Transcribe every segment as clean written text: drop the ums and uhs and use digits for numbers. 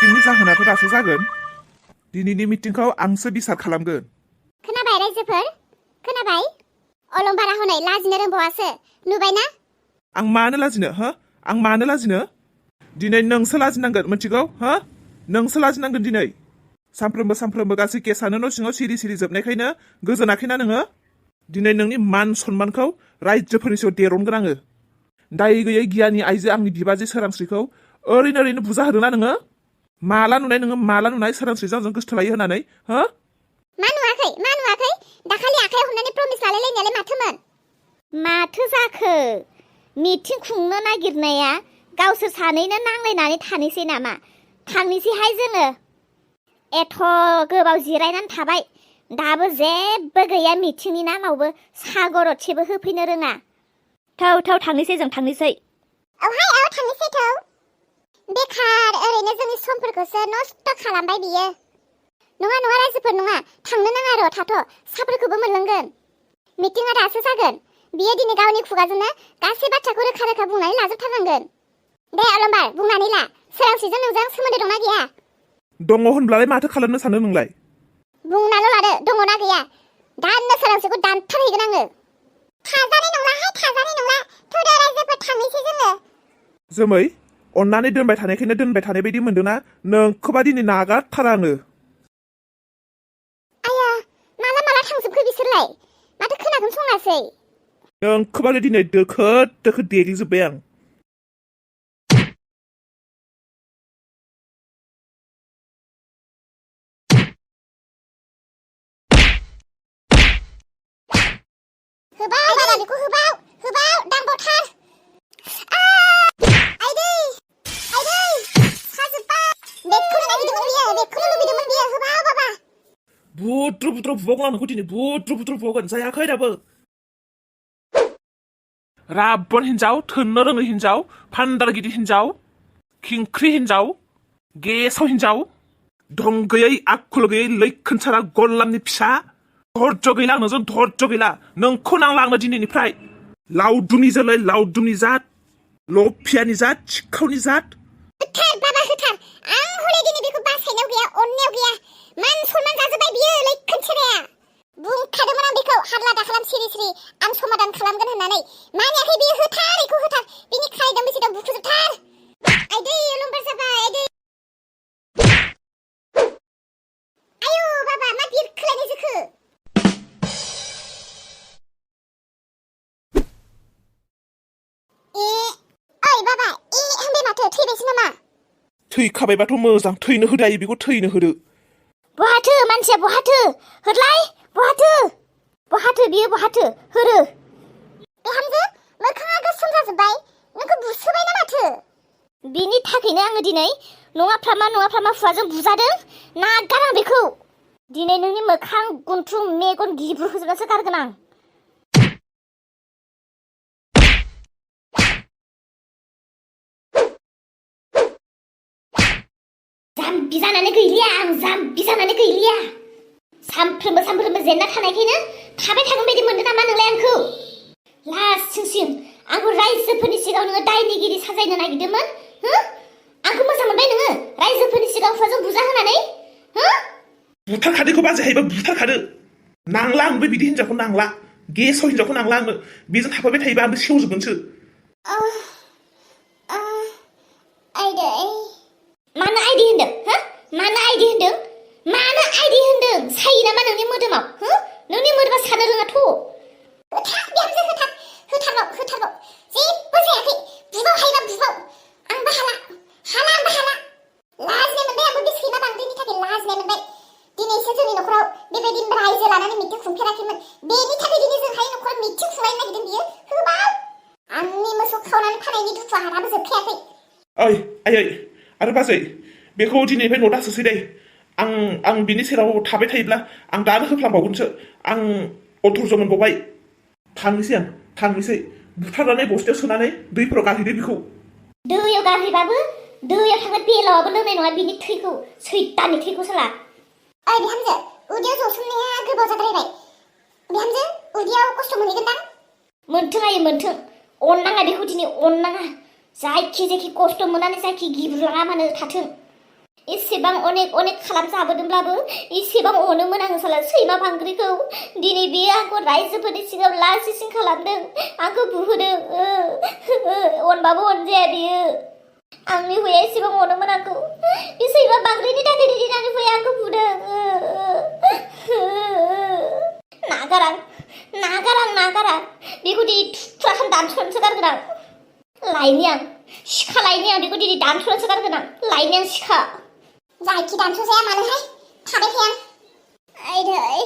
मिटिंनि जाहोनाथ' दासो जागोन। दिनैनि मिटिंखौ आंसो बिसार खालामगोन। खोनाबाय रायजोफोर? खोनाबाय? अलंबारा हनै लाजिनो रोंबावासो। नुबायना? आं मानो लाजिनो हो? आं मानो लाजिनो? दिनै नोंसो लाजिनांगोन मिथिगौ हो? नोंसो लाजिनांगोन दिनै। सानफ्रोमबो गासै केसानो न' सिङाव सिरि जोबनायखायनो गोजोनाखैना नोङो? दिनै नोंनि मान सन्मानखौ रायजोफोरनि सायाव देरनगोन आङो। दाय गैयै गियानि आइजो आंनि बिबाजै सोरांस्रिखौ ओरैनो बुजा होदोंना नोङो? माला नुनाय सोरांस्रिजों आंजों गोसथोलायो होननानै हो? मा नुवाखै? दाखालि आखाइ हमनानै प्रमिस लालायलायनायालाय माथोमोन? माथो जाखो? मिटिं खुंनो नागिरनाया गावसोर सानैनो नांलायनानै थानोसै नामा? थांनोसैहाय जोङो। एथ' गोबाव जिरायनानै थाबाय, दाबो जेबो गैया मिटिंनि नामावबो सा गरदसेबो होफैनो रोङा। थौ थांनोसै जों थांनोसै। औ थांनोसै थौ। बेखार ओरैनो जोंनि समफोरखौसो नस्थ' खालामबाय बियो। नङा रायजोफोर नङा, थांनो नाङा र' थाथ', साफोरखौबो मोनलोंगोन। मिटिंआ दासो जागोन। बियो दिनै गावनि खुगाजोंनो गासै बाथ्राखौ रोखा बुंनानै लाजोबथारनांगोन। दे अलंबार बुंनानै ला, सोरांस्रिजों नोंजों सोमोन्दो दंना गैया? दङ होनब्लालाय माथो खालामनो सानो नोंलाय? बुंनाल' लादो दङना गैया। दानो सोरांस्रिखौ दानथारहैगोन आङो। थाजानाय नंला, थौदो रायजोफोर थांनोसै जोङो। जोमै, अननानै दोनबाय थानायखायनो दोनबाय थानाय बायदि मोनदोंना? नोंखौबा दिनै नागारथारा आङो। आया, माला थांजोबखो बिसोरलाय? माथो खोनाखौनो सङासै। नोंखौबालाय दिनै दोखो देग्लिजोब्बाय आं। होबाव बेखौ होबाव दांबावथार। आइदै साजोब्बाय। बेखौनो लुबैदोंमोन बियो होबाव बाबा। बुद्रु बुबावगोन आं नोंखौ दिनै बुद्रु बुबावगोन। जायाखै दाबो। राबन हिन्जाव, थोननो रोङै हिन्जाव, फान्दार गिदिर हिन्जाव, खिंख्रि हिन्जाव, गेसाव हिन्जाव, दं गैयै आखल गैयै लैखोनसारा गलामनि फिसा। धर्ज गैला आंनोजों धर्ज गैला। नोंखौ नांला आंनो दिनैनिफ्राय। लावदुमनि जोलै, लावदुमनि जात, लफियानि जात, सिखावनि जात। होथार बाबा होथार। आं हले दिनै बेखौ बासायनायाव गैया, अननायाव गैया। मान सनमान जाजोब्बाय बियो लैखोनसाराया। बुंखादोंमोन आं बेखौ हारला दाखालाम सिरि आं समाधान खालामगोन होननानै। मानियाखै बियो, होथार बेखौ होथार। बिनि खायदां बेसेदां बुखुजोबथार। आइदै अलंबार जाबाय आइदै। आयौ बाबा मा बिरखोलायनाय जोखो? ओइ बाबा होनबाय माथो, थैबायसो नामा? थैखाबायबाथ' मोजां, थैनो होदो आयै, बेखौ थैनो होदो। बहाथो मानसिया बहाथो? होदलाय बहाथो बियो बहाथो? होरो। बिहामजो, मोखाङा गोसोम जाजोब्बाय। नोंखौ बुसोबाय ना माथो? बिनि थाखायनो आङो दिनै नङाफ्रामा हुवाजों बुजादों। नागार आं बेखौ। दिनै नोंनि मोखां गुन्थुं मेगन गिब्रु होजोबनासो गारगोन आं। जाम्बि जानानै गैलिया। सानफ्रोमबो जेनना थानायखायनो थाबाय थागोन बायदि मोनदों नामा नोंलाय आंखौ? लासिंसिं आंखौ रायजोफोरनि सिगाङाव नोङो दायनिगिरि साजायनो नागिरदोंमोन? हो? आंखौ मोजां मोनबाय नोङो रायजोफोरनि सिगाङाव खुगाजों बुजा होनानै? हो? बुथारखादोखौ बाजै हायोबा बुथारखादो। नांला आंबो बिदि हिनजावखौ नांला। गेसाव हिनजावखौ नांला आंनो। बेजों थाफाबाय थायोबा आंबो सेवजोबगोनसो। आइदै। मानो आइदै होनदों? हो? मानो आइदै होनदों? सायो नामा नोंनि मोदोमाव? हो? नोंनि मोदोमा सानो रोङाथ'। होथार बिहामजो होथारबाव। जेबो जायाखै। बुबाव हायोबा बुबाव। आंबो हाला। लाजिनाय मोनबाय आंबो बे सैमा बांद्रायनि थाखाय लाजिनाय मोनबाय। दिनैसो जोंनि न'खराव बेबायदि रायजो लानानै मिटिं खुंफेराखैमोन। बेनि थाखाय दिनै जोंहानि न'खराव मिटिं खुंलायनो नागिरदों बियो। होबाव। आंनि मोसौ खावनानै फाननायनि दुखुआ हाराबो जोबखायाखै। ओइ आयै आरो बाजै, बेखौ दिनैनिफ्राय न'दा सोसै दे। आं बिनि सेराव थाबाय थायोब्ला आं दानो होफ्लांबावगोनसो। आं अथर्ज मोनबावबाय। थांनोसै बुथारनानै बस्थायाव सोनानै दैफोराव गारहैदो बेखौ। दैयाव गारहैबाबो दैयाव थांनाय बेलावाबो लोंनाय नङा बिनि थैखौ, सैताननि थैखौ साला। ओइ बिहामजो, उदैयाव जसोमनाया गोबाव जाद्रायबाय। बिहामजो, उदैयाव खस्थ' मोनहैगोनदां? मोनथों आयै मोनथों। अननाङा बेखौ दिनै अननाङा। जायखि खस्थ' मोननानै जायखि गिब्रुलाङा मानो थाथों। एसेबां अनेक खालामजाबोदोंब्लाबो एसेबां अनोमोन आं साला सैमा बांग्रिखौ दिनै बियो आंखौ रायजोफोरनि सिगाङाव लासिसिं खालामदों आंखौ बुहोदों अनबाबो अनजाया बियो आंनि हौवाया एसेबां अनोमोन आंखौ बे सैमा बांग्रिनि थाखायनो दिनै आंनि हौवाया आंखौ बुदों नागारा बेखौ दिनै थुख्राखौ दानस'नोसो गारगोन आं लायनि आं सिखा लायनि आं बेखौ दिनै दानस'नोसो गारगोन आं लायनि आं सिखा जायखि दानस'जाया मानोहाय थाबाय थाया आइदै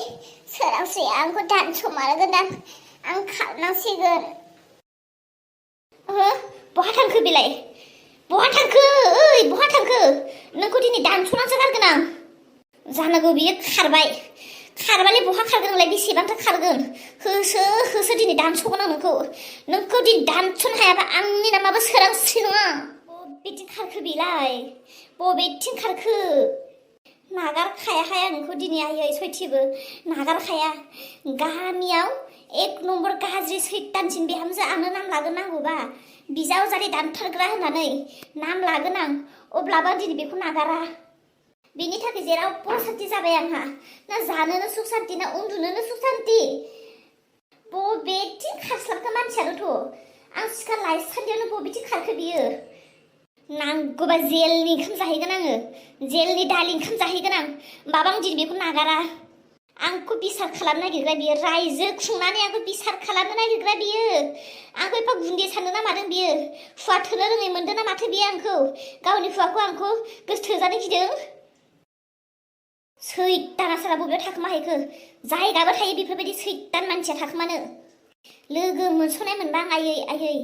सोरांस्रिया आंखौ दानस'मारगोन आं खारनांसिगोन बहा थांखो बेलाय बहा थांखो ओइ बहा थांखो नोंखौ दिनै दानस'नासो गारगोन आं जानांगौ बियो खारबालाय बहा खारगोन नोंलाय बेसेबांथो खारगोन होसो दिनै दानस'गोन आं नोंखौ दिनै दानस'नो हायाबा आंनि नामाबो सोरांस्रि नङा बबेथिं खारखो बेलाय बबेथिं खारखो नागारखायाहाय आं नोंखौ दिनै आयै सयथिबो नागारखाया गामियाव एक नम्बर गाज्रि सैतानसिन बिहामजो आंनो नाम लागोन नांगौबा बिजावजालि दानथारग्रा होननानै नाम लागोन आं अब्लाबो दिनै बेखौ नागारा बेनि थाखाय जेरावबो सान्ति जाबाय आंहा ना जानोनो सुख सान्ति ना उन्दुनोनो सुख सान्ति बबेथिं खारस्लाबखो मानसियानोथ' आं सिखा लायसान्दियावनो बबेथिं खारखो बियो नांगौबा जेलनि ओंखाम जाहैगोन आङो जेलनि दालि ओंखाम जाहैगोन आं होमबाबो आं दिनै बेखौ नागारा आंखौ बिसार खालामनो नागिरग्रा बियो रायजो खुंनानै आंखौ बिसार खालामनो नागिरग्रा बियो आंखौ एफा गुन्दै साननो ना मादों बियो हुवा थोनो रोङै मोनदों ना माथो बियो आंखौ गावनि हुवाखौ आंखौ गोसो थोजानो गिदों सैताना सारा बबेयाव थाखोमाहैखो जायगाबो थायो बेफोरबायदि सैतान मानसिया थाखोमानो लोगो मोनस'नाय मोनबा आं आयै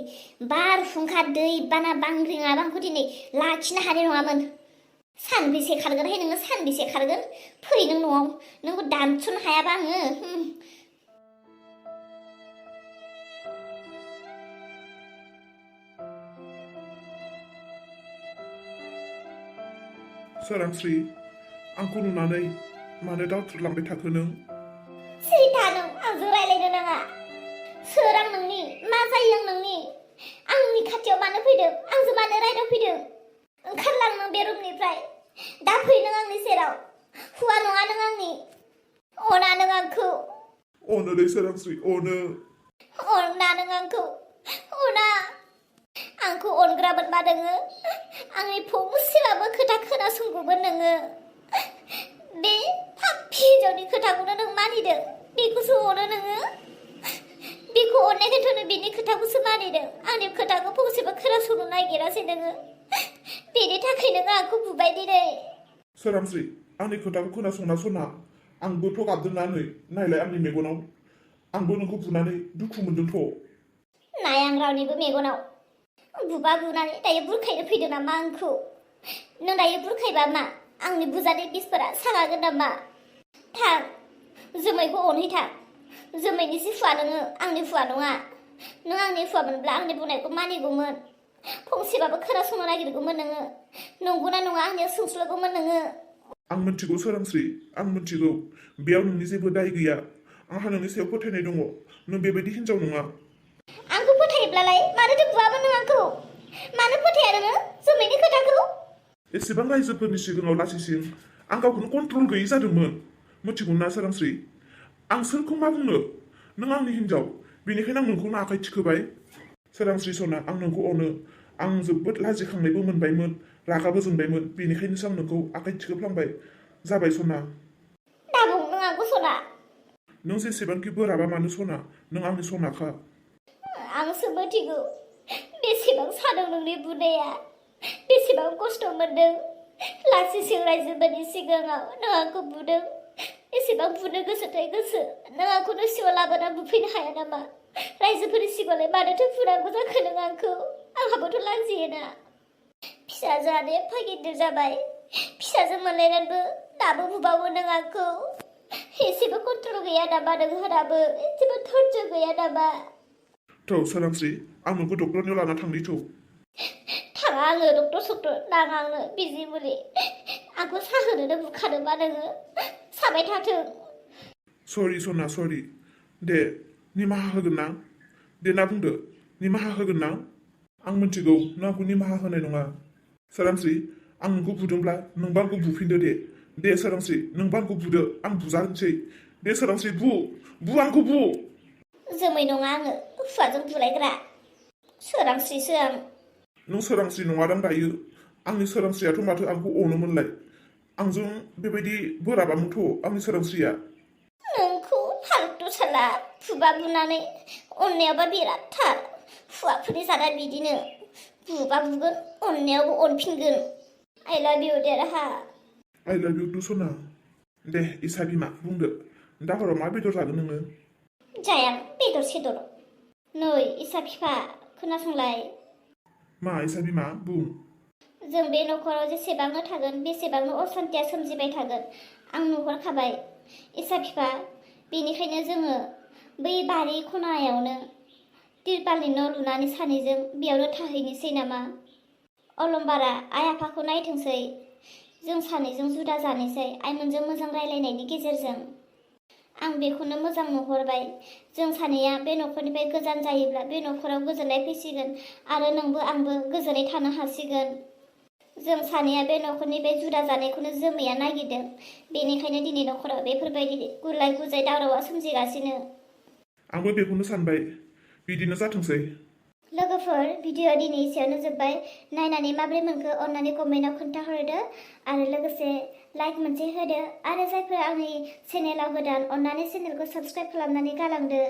बारहुंखा दै बाना बांग्रिङाबो आंखौ दिनै लाखिनो हानाय नङामोन सानबेसे खारगोनहाय नोङो सानबेसे खारगोन फै नों न'आव नोंखौ दानस'नो हायाबा आङो सोरांस्रि आंखौ नुनानै मानो दावथ्रुदलांबाय थाखो नों सैथा नों आंजों रायलायनो नाङा सोर आं नोंनि मा जायो आं नोंनि आंनि खाथियाव मानो फैदों आंजों मानो रायदावफैदों ओंखारलां नों बे रुमनिफ्राय दा फै नों आंनि सेराव हुवा नङा नों आंनि अना नों आंखौ अनो दै सोरांस्रि अनो नों आंखौ अना आंखौ अनग्रामोनबा नोङो आंनि फंसेबाबो खोथा खोनासंगौमोन नोङो बे पापि हिन्जावनि खोथाखौनो नों मानिदों बेखौसो अनो नोङो बेखौ अननायखायथ' बेनि खोथाखौसो मानिदों आंनि खोथाखौ फंसेबो खोनासंनो नागिरासै नोङो बेनि थाखाय नोङो आंखौ बुबाय दिनै सोरांस्रि आंनि खोथाखौ खोनासंना सना आंबोथ' गाबदोंना नै नायलाय आंनि मेगनाव आंबो नोंखौ बुनानै दुखु मोनदोंथ' नाय आं रावनिबो मेगनाव बुबा बुनानै दायो बुरखायनो फैदों नामा आंखौ नों दायो बुरखायबा मा आंनि बुजानाय बिसफोरा सागागोन नामा थां जोमैखौ अनहैथां जोमैनिसो हुवा नोङो आंनि हुवा नङा नों आंनि हुवा मोनब्ला आंनि बुंनायखौ मानिगौमोन फंसेबाबो खोनासंनो नागिरगौमोन नोङो नंगौना नङा आंनियाव सोंस्लुगौमोन नोङो आं मिथिगौ सोरांस्रि आं मिथिगौ बेयाव नोंनि जेबो दाय गैया आंहा नोंनि सायाव फोथायनाय दङ नों बेबायदि हिन्जाव नङा आंखौ फोथायोब्लालाय मानोथो बुआमोन नों आंखौ मानो फोथाया नोङो जोमैनि खोथाखौ एसेबां रायजोफोरनि सिगाङाव लासिसिं आं गावखौनो कन्ट्रल गैयै जादोंमोन मिथिगौ ना सोरांस्रि आं सोरखौ मा बुंनो नों आंनि हिन्जाव बेनिखायनो आं नोंखौनो आखाइ थिखोबाय सोरांस्रि सना आं नोंखौ अनो आं जोबोद लाजिखांनायबो मोनबायमोन रागाबो जोंबायमोन बेनिखायनोसो आं नोंखौ आखाइ थिखोफ्लांबाय जाबाय सना दाबुं नों आंखौ सना नों जेसेबांखि बोराबा मानो सना नों आंनि सनाखा आंसो मिथिगौ बेसेबां सादों नोंनि बुनाया बेसेबां खस्थ' मोनदों लासिसिं रायजोफोरनि सिगाङाव नों आंखौ बुदों एसेबां बुनो गोसोथाय गोसो नों आंखौनो सिङाव लाबोना बुफैनो हाया नामा रायजोफोरनि सिगाङावलाय मानोथो बुनांगौ जाखो नों आंखौ आंहाबोथ' लाजियोना फिसाजोआनो एफा गिदिर जाबाय फिसाजो मोनलायनानैबो दाबो बुबावो नों आंखौ एसेबो कन्ट्रल गैया नामा नोंहाबो एसेबो धैर्य गैया नामा थ' सोरांस्रि आं नोंखौ डक्टरनियाव लाना थांनि थ' थाङा आङो डक्टर सक्टर नाङा आंनो बिजि मुलि आंखौ साहोनोनो बुखादोंबा नोङो साबाय थाथों सरि सना सरि दे निमाहा होगोन ना दे ना बुंदो निमाहा होगोन ना आं मिथिगौ नों आंखौ निमाहा होनाय नङा सोरांस्रि आं नोंखौ बुदोंब्ला नोंबो आंखौ बुफिनदो दे सोरांस्रि नोंबो आंखौ बुदो आं बुजानोसै दे सोरांस्रि बु आंखौ बु। जोमै नङा आङो हुवाजों बुलायग्रा सोरांस्रिसो आं। नों सोरांस्रि नङादां दायो आंनि सोरांस्रियाथ' माथो आंखौ अनोमोनलाय आंजों बेबायदि बोराबामोनथ' आंनि सोरांस्रिया। नोंखौ फालतु साला बुबा बुनानै अननायाबा बिरादथार हुवाफोरनि जादा बिदिनो बुबा बुगोन अननायावबो अनफिनगोन। आइ लाभ इउ देरहा। आइ लाभ इउ टु सना। दे इसा बिमा बुंदो दा हराव मा बेदर जागोन नोङो? जाया बेदर सेदर। नै इसा बिफा खोनासंलाय। मा इसा बिमा बुं। जों बे न'खराव जेसेबांनो थागोन बेसेबांनो असान्थिया सोमजिबाय थागोन आं नुहुरखाबाय इसा बिफा। बेनिखायनो जोङो बै बारि खनायावनो तिरपालनि न' लुनानै सानैजों बेयावनो थाहैनोसै नामा? अलंबारा आइ आफाखौ नायथोंसै जों सानैजों जुदा जानोसै आइमोनजों मोजां रायलायनायनि गेजेरजों। आं बेखौनो मोजां नुहुरबाय जों सानैया बे न'खरनिफ्राय गोजान जायोब्ला बे न'खराव गोजोननाय फैसिगोन आरो नोंबो आंबो गोजोनै थानो हासिगोन। जों सानैया बे न'खरनिफ्राय जुदा जानायखौनो जोमैया नागिरदों बेनिखायनो दिनै न'खराव बेफोरबायदि गुलाय गुजाय दावरावआ सोमजिगासिनो। आंबो बेखौनो सानबाय बिदिनो जाथोंसै। लोगोफोर भिडिअ दिनै एसेयावनो जोब्बाय। नायनानै माबोरै मोनखो अन्नानै कमेन्टआव खोन्थाहरदो आरो लोगोसे लाइक मोनसे होदो आरो जायफोरा आंनि चेनेलाव गोदान अन्नानै चेनेलखौ साबस्क्राइब खालामनानै गालांदो।